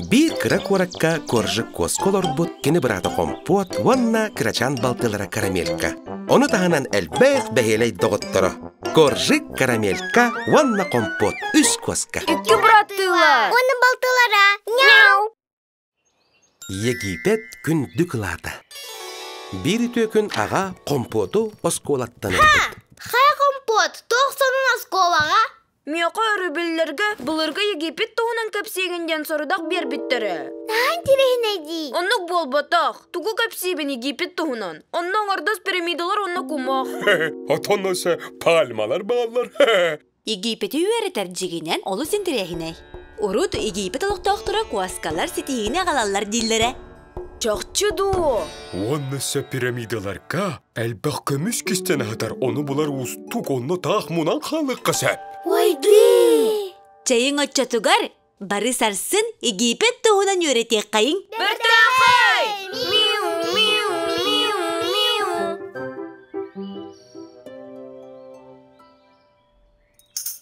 Биир кыра куоракка Коржик куоска олорбут кини быраата Хомпуот уонна кырачаан балтылара Карамелька. Ону таһынан элбэх бэһиэлэй доҕотторо Коржик, Карамелька уонна Хомпуот үс куоска. Икки быраттыылар. Уонна балтылара. Няу! Египет күндү кылаата. Биир үтүө күн аҕа Хомпуоту оскуолаттан ылбыт. Хайа Хомпуот, туох сонун оскуолаҕа? Миэхэ өрөбүллэргэ былыргы Египет туһунан кэпсиигин диэн сорудах биэрбиттэрэ. Наһаа интириэһинэй дии. Оннук буолбатах. Тугу кэпсиибин Египет туһунан? Онно оҥордос пирамидалар уонна кумах. Отон өссө пальмалар бааллар. Египети үөрэтэр дьигинэн олус интэриэһинэй. Урут Египет олохтоохторо куоскалар ситиһиини аҕалаллар дииллэрэ. Чахчы дуо? Уонна өссө пирамидаларга элбэх көмүс кистэн аһатар, ону булар уустук, онно таах мунан хаалыахха сөп. Ойдыы! Чэйиҥ оччотугар бары сарсын Египет туһунан үөрэтиэххэйиҥ. Бэртээхэй! Миу, миу, миу, миу!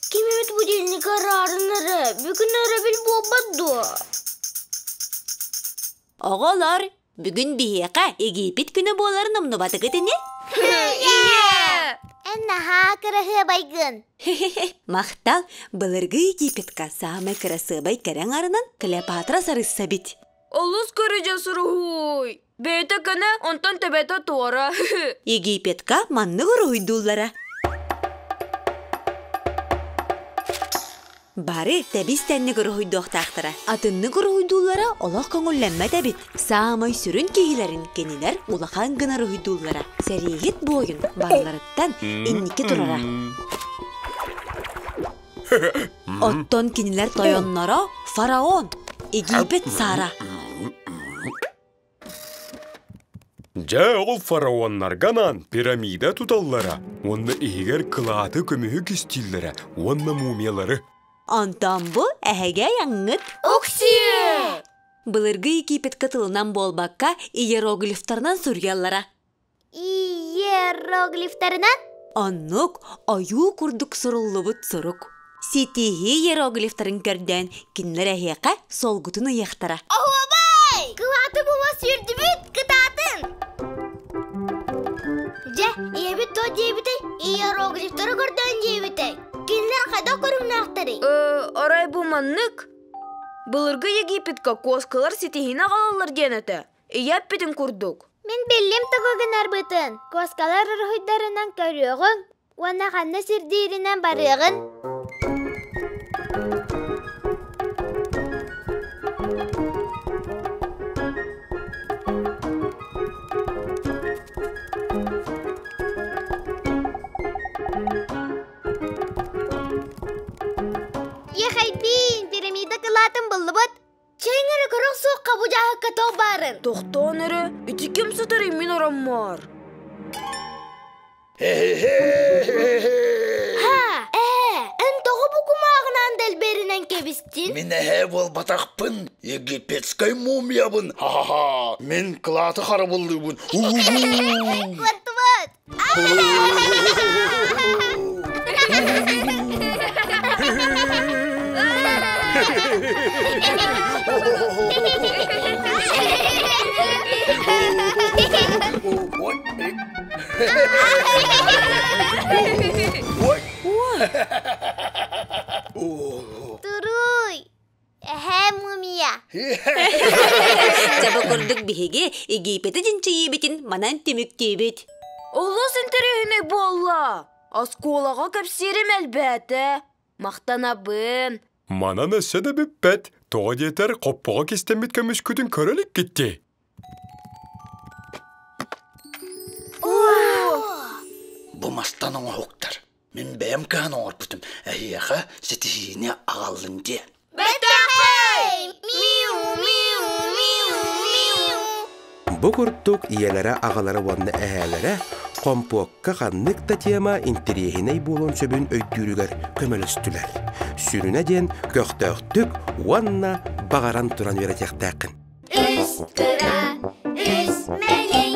Ким эбит будильник араарын эрэ, бүгүн өрөбүл буолбат дуо? Оҕолор, бүгүн биһиэхэ Египет күнэ буоларын умнубатыгыт ини? Ийээ! Эн наһаа кыраһыабайгын. Махтал, былыргы Египетка саамай кырасыабай кэрэ аҥарынан Клеопатра сарысса эбит. Олус көрүдьэ суруһуй. Бэйэтэ көнө, онтон төбөтө туора. Египетка маннык уруһуйдууллара. Бары тэбис-тэнник уруһуйдуохтаахтара. Атыннык уруһуйдууллара олох көҥүллэммэт эбит. Саамай сүрүн киһилэрин кинилэр улахан гына уруһуйдууллара. Сэрииһит буойун барыларыттан инники турара. Оттон кинилэр тойонноро фараон, Египет саара. Дьэ, ол фараоннарга анаан пирамида туталлара уонна иһигэр кылааты көмүһү кистииллэрэ уонна мумиялары. Онтон бу эһэгэ айаҥҥыт. Оксиэ! Былыргы Египетка тылынан буолбакка иероглифтарынан суруйаллара. Иероглифтарынан? Оннук ойуу курдук суруллубут сурук. Ситиһии иероглифтарын көрдөөн кинилэр эһиэхэ солгутун ыйыахтара. Оһуобай! Кылааты була сүүрдүбүт, кытаатын! Дьэ, ийэбит то диэбитэй, иероглифтары көрдөөн диэбитэй. Кинилэр хайдах көрүҥнээхтэрий? Э, арай бу маннык. Былыргы Египетка куоскалар ситиһиини аҕалаллар диэн этэ. Ийэ эппитин курдук. Мин биллим тугу гынарбытын. Куоскалар уруһуйдарынан көрүөҕүҥ уонна ханна сирдииринэн барыаҕын. Ехайбин, пирамида кылаатын буллубут. Чэйиҥ эрэ көрөх суохха бу дьааһыкка тоҕ баарын. Тохтоон эрэ, ити ким сытарый мин ороммор? Ха, ээ, эн тоҕо бу кумааҕынан дэлбэринэн кэбистин? Мин эһээ буолбатахпын, египетскай мумиябын, ха-ха-ха, мин кылааты харабыллыыбын, у-у-у! Куттубут! Туруй! Эһээ мумия! Дьэ бу курдук биһиги Египети чинчийиибитин манан түмүктүүбүт. Олус интэриэһинэй буолла! Оскуолаҕа кэпсиирим элбээтэ. Махтанабын. Манан өссө да бүппэт. Тоҕо диэтэр, хоппоҕо кистэммит көмүскүтүн көрө иликкит дии. Бу мастан оҥоһуктар. Мин бэйэм кыһан оҥорбутум. Эһиэхэ ситиһиини аҕаллын диэн. Бэртээхэй! Миу, миу, миу, миу. Бу курдук ийэлэрэ, аҕалара уонна эһээлэрэ хомпуокка ханнык да тема интэриэһинэй буолуон сөбүн өйдүүрүгэр көмөлөстүлэр. Сүрүнэ диэн көхтөөхтүк уонна баҕаран туран үөрэтиэхтээххин. Үс кыра, үс мэлэй.